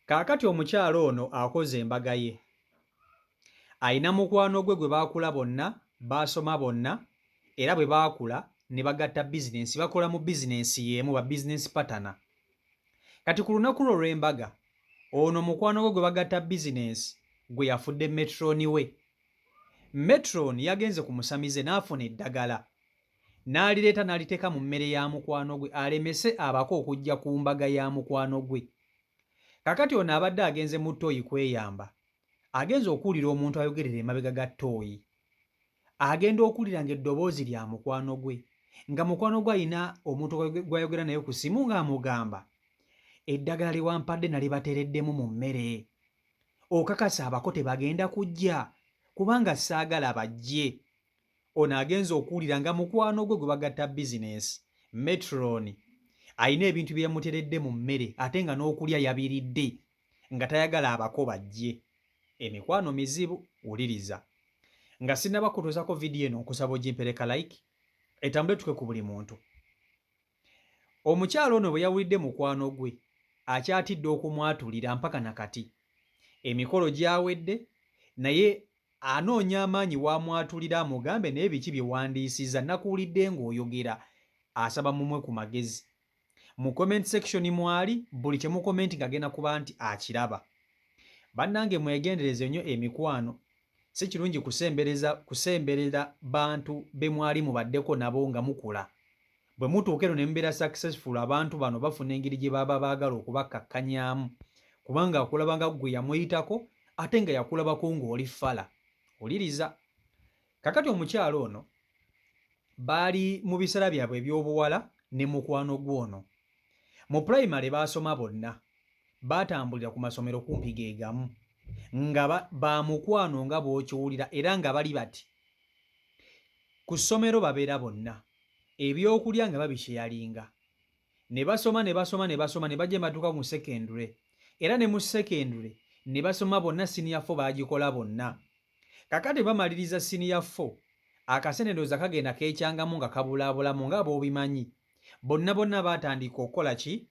Kaakati omukyala ono akoze embaga ye. Alina mukwano gwe gwe baakula bonna, baasoma bonna era bwe baakula ne bagatta bizinensi, bakola mu bizinensi y'emu, ba bizinensi patana. Kati ku lunaku lwe olw'embaga, ono mukwano gwe gwe bagatta bizinensi gwe yafudde metroni we. Metron yagenze ku musamize n'afuna eddagala n'alireeta n'aliteeka mu mmere ya mukwano gwe alemese abako okujja ku mbaga ya mukwano gwe. Kakati ono abadde agenze mu ttooyi kweyamba, agenze okuwulira omuntu ayogerera emabega ga ttooyi. Agenda okuwulira ng'eddoboozi lya mukwano gwe, nga mukwano gwe alina omuntu gw'ayogera naye ku ssimu ng'amugamba, eddagala lye wampadde nalibateereddemu mu mmere. Okakasa abako tebagenda kujja? Kubanga saagala bajje. Ono agenze okuwulira nga mukwano gwe gwe bagatta bizinensi, Metron, alina ebintu bye yamuteredde mu mmere ate nga n'okulya yabiridde nga tayagala abako bajje. Emikwano mizibu, wuliriza. Nga sinnaba kutuusaako vidiyo eno nkusaba ogimpeere ka like etambule etuuke ku buli muntu. Omukyala ono bwe yawulidde mukwano gwe akyatidde okumwatulira mpaka na kati. Emikolo gyawedde naye Anoonya amaanyi w'amwatulira amugambe naye biki bye wandiisizza nakuwulidde ng'oyogera. Asaba mumuwe ku magezi. Mu comment section mwali buli kye mukomentinga agenda kuba nti akiraba. Bannange mwegendereze nnyo emikwano. Si kirungi kusembereza kusemberera bantu be mwali mubaddeko nabo nga mukula. Bwe mutuuka eno ne mubeera successful abantu bano bafuna engeri gye baba baagala okubakkakkanyaamu kubanga akulaba nga ggwe yamuyitako ate nga yakulabako ng'oli ffala. Wuliriza. Kakati omukyala ono baali mu biseera byabwe eby'obuwala ne mukwano gwe ono. Mu pulayimale baasoma bonna, baatambulira ku masomero kumpi ge gamu nga ba mukwano nga bw'okiwulira era nga bali bati ku ssomero babeera bonna. Ebyokulya nga babisheyalinga. Ne basoma ne basoma ne basoma ne bajja ne batuuka mu secondary. Era ne mu secondary ne basoma bonna senior four baagikola bonna. Kakati bamaliriza senior four, akasente ndowooza kagenda keekyangamu nga kabulaabulamu nga bw'obimanyi. Bonna bonna baatandika okukola ki?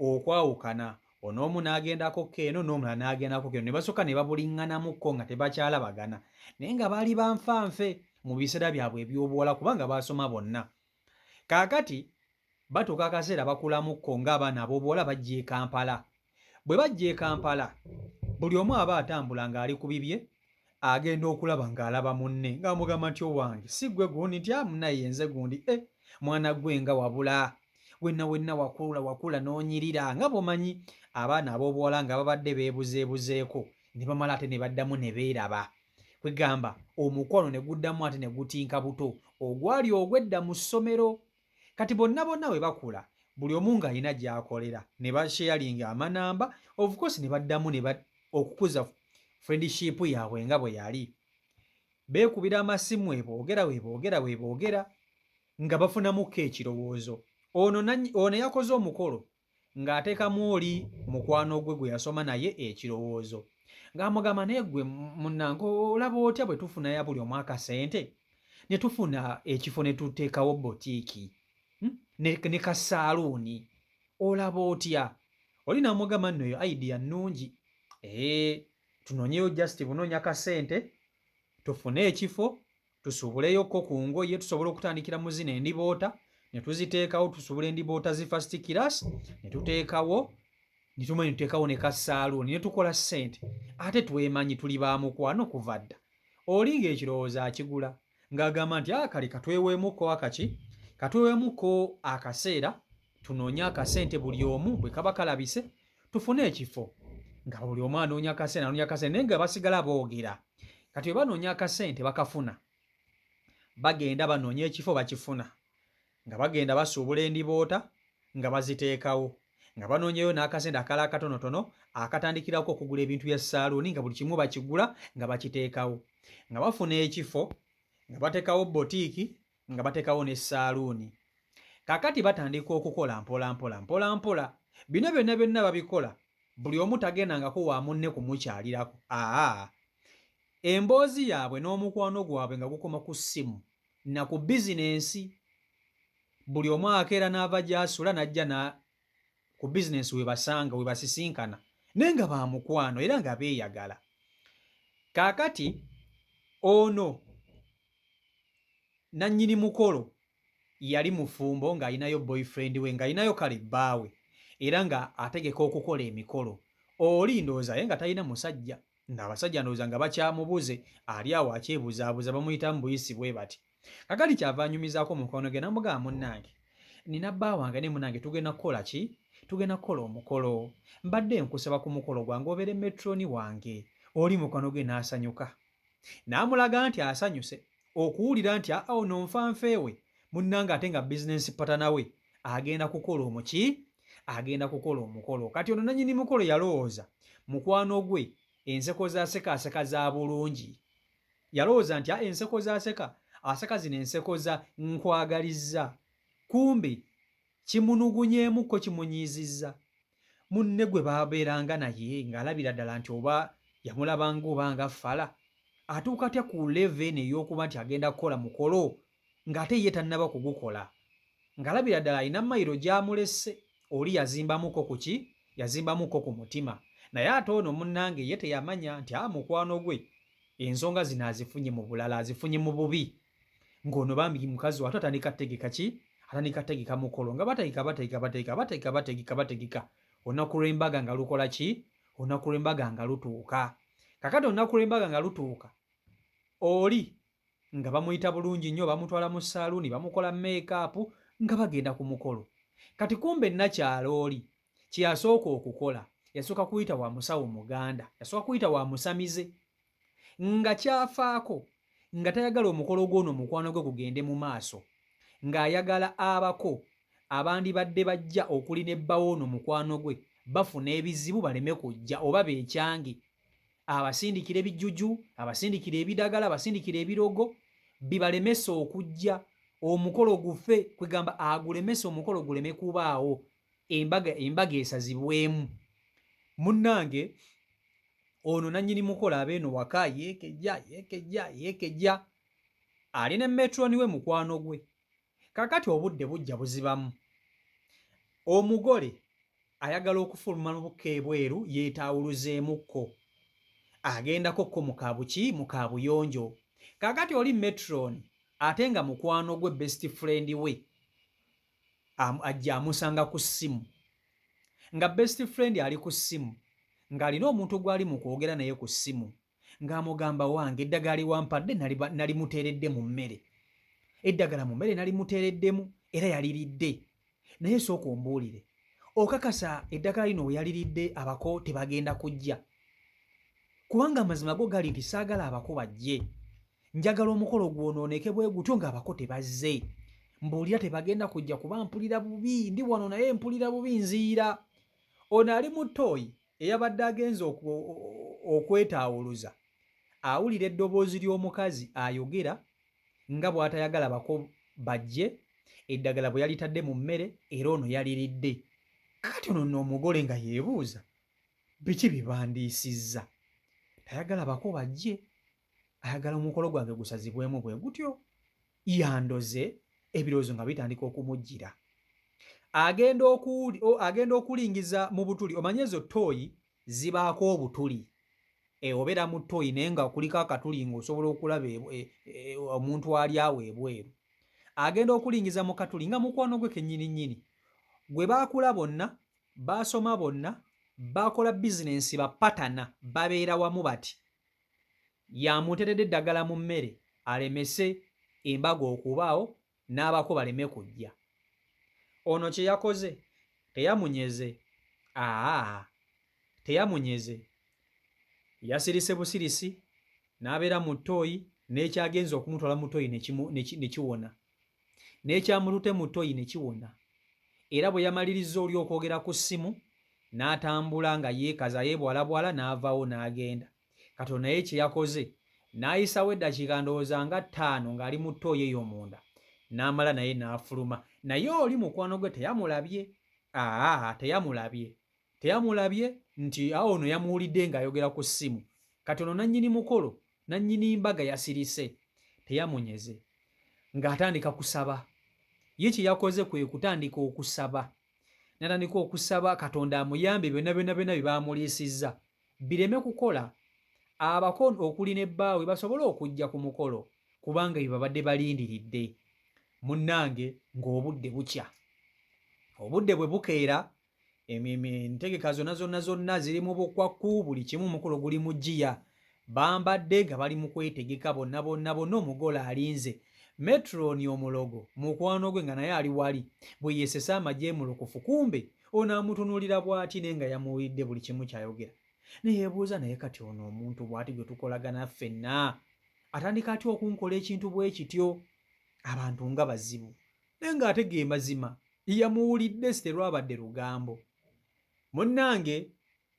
Okwawukana. Ono omu n'agendako ko eno n'omulala n'agendako ko eno. Ne basooka ne babuliŋŋanamukko nga tebakyalabagana. Naye nga baali ba nfanfe mu biseera byabwe eby'obuwala kubanga baasoma bonna. Kaakati batuuka akaseera bakulamukko ng'abaana ab'obuwala bajja e Kampala. Bwe bajja e Kampala, buli omu aba atambula ng'ali ku bibye, agenda okulaba ng'alaba munne ng'amugamba nti owange si ggwe gundi nti ah munnaye yenze gundi eh mwana gwe nga wabula wenna wenna wakula wakula n'onyirira nga bw'omanyi abaana ab'obuwala nga babadde beebuzeebuzeeko ne bamala ate ne baddamu ne beeraba kwegamba omukwano ne guddamu ate ne gutinka buto ogwali ogw'edda mu ssomero Kati bonna bonna bwe bakula buli omu ng'alina gy'akolera ne basharinga amanamba of course ne baddamu ne okukuza friendship yaabwe nga bwe yali. Beekubira amasimu weboogera weboogera weboogera nga bafunamukko ekirowoozo. Ono ono yakoze omukolo ng'ateekamu oli mukwano gwe gwe yasoma naye ekirowoozo ng'amugamba naye gwe munnange olaba otya bwe tufunayo buli omu akasente ne tufuna ekifo ne tuteekawo botiiki hmm? ne kasaaluuni olaba otya oli n'amugamba nno eyo idea nnungi ee eh, tunoonyeyo just bunoonya kasente tufune ekifo Tusuubuleyokko ku ngoye, tusobola okutandikira mu zino endiboota ne tuziteekawo, tusuubula endiboota zi first class ne tuteekawo ne tumanya tuteekawo ne ka saaluuni ne tukola ssente ate twemanyi tuli ba mukwano kuva dda. Oli ng'ekirowoozo akigula ng'agamba nti ah kale katweweemukko akaki katweweemukko akaseera tunoonye akasente buli omu bwe kaba kalabise tufune ekifo nga buli omu anoonya akasente anoonya akasente naye nga basigala boogera kati bwe banoonya akasente bakafuna bagenda banoonya ekifo bakifuna nga bagenda basuubula endiboota nga baziteekawo nga banoonyeyo n'akasente akala akatonotono akatandikirako okugula ebintu bya saaluuni nga buli kimu bakigula nga bakiteekawo nga bafuna ekifo nga bateekawo botiiki nga batekawo ne saaluuni. Kakati batandika okukola mpola mpola mpola mpola. Bino byonna byonna babikola buli omu tagendangako wa munne kumukyalirako. Aa emboozi yaabwe n'omukwano gwabwe nga gukoma ku ssimu na ku bizinensi. Buli omu akeera n'ava gy'asula n'ajja na ku bizinensi we basanga we basisinkana. Naye nga ba mukwano era nga beeyagala. Kaakati ono nannyini mukolo yali mufumbo ng'alinayo boyfriend we, ng'alinayo kale bbaawe, era nga ategeka okukola emikolo. Oli ndowooza ye nga talina musajja, ng'abasajja ndowooza nga bakyamubuze, ali awo akyebuzaabuza, bamuyitamu buyisi bwe bati. Kakati kyava anyumizaako mukwano gwe namugamba, munnange nina bba wange naye munnange tugenda kukola ki? Tugenda kukola omukolo, mbadde nkusaba ku mukolo gwange obeere metroni wange. Oli mukwano gwe n'asanyuka n'amulaga nti asanyuse okuwulira nti aa ono nfanfeewe munnange, ate nga bizinensi patana we agenda kukola omuki, agenda kukola omukolo. Kati ono nannyini mukolo yalowooza mukwano gwe enseko z'asekaaseka za bulungi, yalowooza nti a enseko z'aseka aseka zino enseko za nkwagalizza, kumbe kimunugunyeemukko kimunyiizizza. Munne gwe babeeranga naye ng'alabira ddala nti oba yamulabanga oba nga ffala, atuuka atya ku level eno ey'okuba nti agenda kukola mukolo ng'ate ye tannaba kugukola, ng'alabira ddala alina mayiro gy'amulesse. Oli yazimbamuko ku ki? Yazimbamuko ku mutima. Naye ate ono munnange ye teyamanya nti a mukwano gwe ensonga zino azifunye mu bulala, azifunye mu bubi. Ng'ono bambi mukazi watu atandika tegeka ki? Atandika tegeka mukolo, nga bategeka bategeka bategeka bategeka bategeka bategeka olunaku lw'embaga nga lukola ki? Olunaku lw'embaga nga lutuuka. Kakati olunaku lw'embaga nga lutuuka, oli nga bamuyita bulungi nnyo, bamutwala mu saaluuni, bamukola makeup nga bagenda ku mukolo. Kati kumbe nakyalo oli kye yasooka okukola, yasooka kuyita wa musawo muganda, yasooka kuyita wa musamize, nga kyafaako nga tayagala omukolo gw'ono omukwano gwe gugende mu maaso, ng'ayagala abako abandibadde bajja okuli ne bba w'ono mukwano gwe bafuna ebizibu baleme kujja oba beekyange, abasindikira ebijuju, abasindikira ebidagala, abasindikira ebirogo bibalemese okujja, omukolo gufe, kwegamba agulemese omukolo guleme kubaawo, embaga esazibwemu. Munnange ono nannyini mukolo abeeno waka yeekejja yeekejja yeekejja, ali ne metroni we mukwano gwe. Kakati obudde bujja buzibamu, omugole ayagala okufuluma bukka ebweru yeetaawuluzeemukko, agendako ko mu kabuki mu kabuyonjo. Kakati oli metroni ate nga mukwano gwe best friend we ajja amusanga ku ssimu, nga best friend ali ku ssimu ng'alina omuntu gw'ali mu kwogera naye ku ssimu, ng'amugamba, wange eddagala liwampadde nalimuteeredde mu mmere, eddagala mu mmere nalimuteereddemu era yaliridde, naye sooka ombuulire, okakasa eddagala lino we yaliridde abako tebagenda kujja? Kubanga amazima go gali nti saagala abako bajje, njagala omukolo gwonooneke bwe gutyo ng'abako tebazze. Mbuulira tebagenda kujja kuba mpulira bubi, ndi wano naye mpulira bubi, nziira. Ono ali mu ttooyi eyabadde agenze okwetaawuluza awulira eddoboozi ly'omukazi ayogera nga bw'atayagala bako bajje, eddagala bwe yalitadde mu mmere era ono yaliridde. Kati ono nno omugole nga yeebuuza biki bye bandiisizza, tayagala bako bajje, ayagala omukolo gwange gusazibwemu bwe gutyo, yandoze. Ebirowoozo nga bitandika okumujjira, agenda okulingiza mu butuli. Omanye ezo ttooyi zibaako obutuli, obeera mu ttooyi naye nga kuliko akatuli ng'osobola okulaba omuntu ali awo ebweru. Agenda okulingiza mu katuli nga mukwano gwe kennyini nnyini gwe baakula bonna, baasoma bonna, bakola bizinensi, bapatana, babeera wamu bati, yamuteredde eddagala mu mmere alemese embaga okubaawo n'abako baleme kujja. Ono kye yakoze teyamunyeze, aa teyamunyeze, yasirise busirisi n'abeera mu ttooyi, n'ekyagenza okumutwala mu ttooyi ne kiwona, n'ekyamutute mu ttooyi ne kiwona. Era bwe yamalirizza oli okwogera ku ssimu n'atambula nga yeekaza yeebwalabwala n'avaawo n'agenda. Kati ono naye kye yakoze n'ayisawo eddakiika ndowooza nga 5 ng'ali mu ttooyi eyo munda, n'amala naye n'afuluma. Naye oli mukwano gwe teyamulabye, aa teyamulabye, teyamulabye nti awo ono yamuwulidde ng'ayogera ku ssimu. Kati ono nannyini mukolo, nannyini mbaga yasirise, teyamunyeze, ng'atandika kusaba. Ye kye yakoze kwe kutandika okusaba. Natandika okusaba Katonda amuyambe byonna byonna byonna bye baamuliisizza bireme kukola, abako okuli ne bbaawe basobole okujja ku mukolo kubanga bye babadde balindiridde. Munnange ng'obudde bukya, obudde bwe bukeera, entegeka zonna zonna zonna ziri mu bukwakku, buli kimu omukolo guli mu ggiya, bambadde nga bali mu kwetegeka bonna bonna bonna, omugole alinze. Metron omulogo mukwano gwe nga naye ali wali bwe yeesesa amajeemulukufu, kumbe ono amutunuulira bw'ati naye nga yamuwulidde buli kimu ky'ayogera. Ne yeebuuza naye kati ono omuntu bw'ati gwe tukolagana ffenna atandika atya okunkola ekintu bwe kityo? Abantu nga bazibu. Naye ng'ate ge mazima yamuwulidde si terwabadde lugambo. Munnange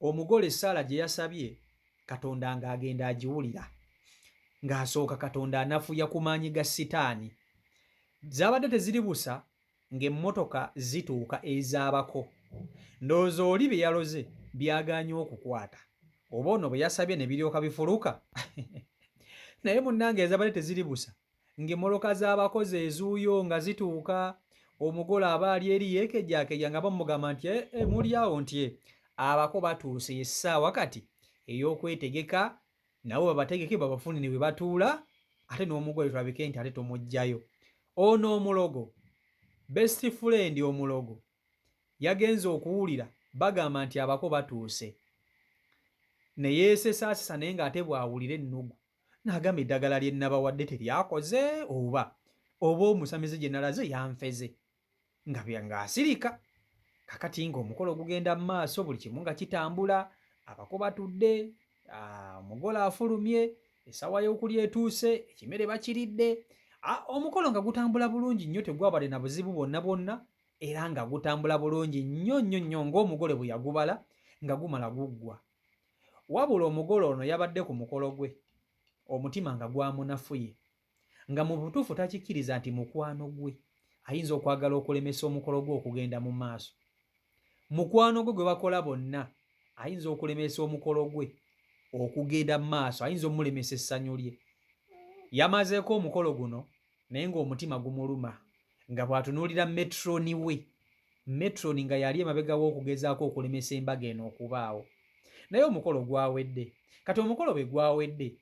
omugole essaala gye yasabye Katonda ng'agenda agiwulira. Ng'asooka Katonda anafuya ku maanyi ga sitaani. Zaabadde teziri busa ng'emmotoka zituuka ez'abako. Ndowooza oli bye yaloze byagaanye okukwata. Oba ono bwe yasabye ne biryoka bifuluka? Naye munnange ezabadde teziri busa ng'emmoloka z'abakozi ezuuyo nga zituuka, omugole aba ali eri yeekejjaakejja nga bamugamba nti e, e, muli awo nti e, abako batuuse, y'essaawa kati ey'okwetegeka nabo babategeke babafunire we batuula, ate n'omugole tulabike nti ate tumuggyayo. Ono omulogo, best friend omulogo yagenze okuwulira bagamba nti abako batuuse ne yeesesaasesa naye ng'ate bw'awulira ennugu n'agamba eddagala lye nnabawadde teryakoze oba oba omusamize gye nalaze yanfeze nga ng'asirika. Kakati ng'omukolo gugenda mu maaso buli kimu nga kitambula, abako batudde, omugole afulumye, essaawa y'okulya etuuse, ekimere bakiridde, omukolo nga gutambula bulungi nnyo tegwabadde na buzibu bwonna bwonna era nga gutambula bulungi nnyo nnyo nnyo ng'omugole bwe yagubala nga gumala guggwa. Wabula omugole ono yabadde ku mukolo gwe omutima nga gwamunafuye nga mu butuufu takikkiriza nti mukwano gwe ayinza okwagala okulemesa omukolo gwe okugenda mu maaso. Mukwano gwe gwe bakola bonna ayinza okulemesa omukolo gwe okugenda mu maaso, ayinza omulemesa essanyu lye. Yamazeeko omukolo guno naye ng'omutima gumuluma nga bw'atunuulira metroni we, metroni nga yali emabega w'okugezaako okulemesa embaga eno okubaawo. Naye omukolo gwawedde. Kati omukolo bwe gwawedde,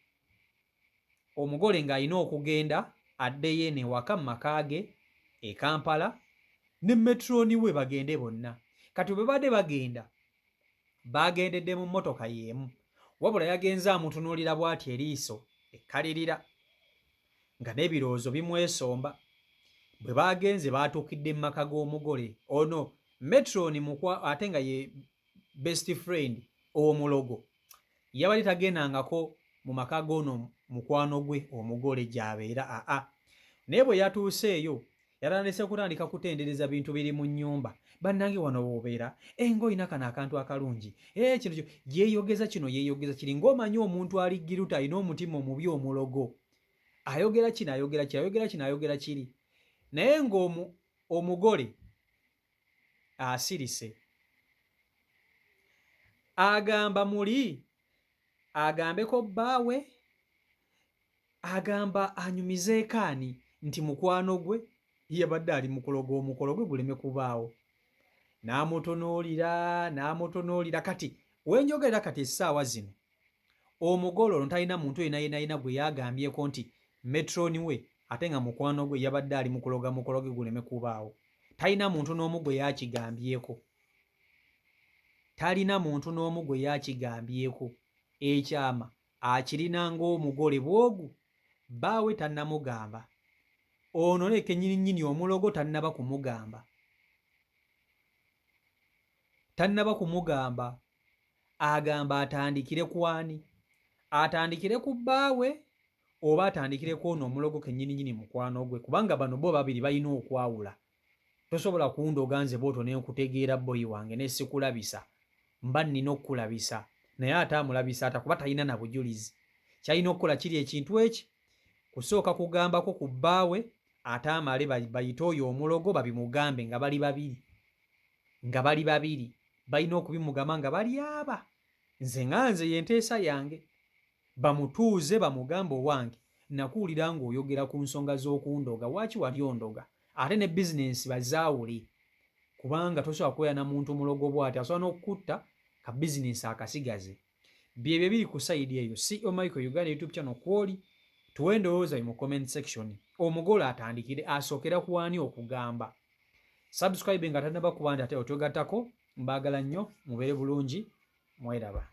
omugole ng'alina okugenda addeyo eno ewaka mu maka ge e Kampala ne metroni we bagende bonna. Kati bwe babadde bagenda, baagendedde mu mmotoka y'emu wabula yagenze amutunuulira bw'ati eriiso ekkalirira nga n'ebirowoozo bimwesomba. Bwe baagenze baatuukidde mu maka g'omugole ono metroni mukwa ate nga ye best friend omulogo yabadde tagendangako mu maka g'ono mukwano gwe omugole gy'abeera aa naye bwe yatuuseeyo yatandise kutandika kutendereza bintu biri mu nnyumba. Bannange wano w'obeera eh, ng'olina kano akantu akalungi eh, kino yeeyogeza kino yeeyogeza kiri ng'omanyi omuntu ali giruta alina omutima omubi omulogo ayogera kino ayogera kiri ayogera kino ayogera kiri naye ng'omugole asirise agamba muli agambeko bbaawe agamba anyumizeeko ani nti mukwano gwe yabadde ali mu kuloga omukolo gwe guleme kubaawo. N'amutunuulira n'amutunuulira kati wenjogerera kati essaawa zino omugole ono talina muntu yena yena yena gwe yagambyeko nti metron we ate nga mukwano gwe yabadde ali mu kuloga mukolo gwe guleme kubaawo. Talina muntu n'omu gwe yakigambyeko, talina muntu n'omu gwe yakigambyeko. Ekyama akirina ng'omugole bwogu bbaawe tannamugamba. Ono naye kennyini nnyini omulogo tannaba kumugamba, tannaba kumugamba. Agamba atandikire ku ani? Atandikire ku bbaawe oba atandikire ku ono omulogo kennyini nnyini mukwano gwe? Kubanga bano bo babiri balina okwawula. Tosobola kundoga nze bw'otyo ne nkutegeera bboyi wange ne sikulabisa. Mba nnina okukulabisa. Naye ate amulabisa atya kuba talina na bujulizi. Ky'alina okukola kiri ekintu eki, kusooka kugambako ku bbaawe ate amale bayite oyo omulogo babimugambe nga bali babiri. Nga bali babiri. Balina okubimugamba nga bali aba. Nze nga nze y'enteesa yange. Bamutuuze bamugambe owange nakuwulira ng'oyogera ku nsonga z'okundoga waaki wali ondoga ate ne bizinensi bazaawule. Kubanga tosobola kubeera na muntu mulogo bw'ati, asobola n'okukutta ka bizinensi akasigaze. Byebyo biri ku side eyo. CEO Michael Uganda YouTube channel kwoli, tuwe endowooza mu comment section. Omugole atandikire asookera ku ani okugamba? Subscribe nga tannaba kuba nti ate otwegattako. Mbaagala nnyo, mubeere bulungi, mweraba.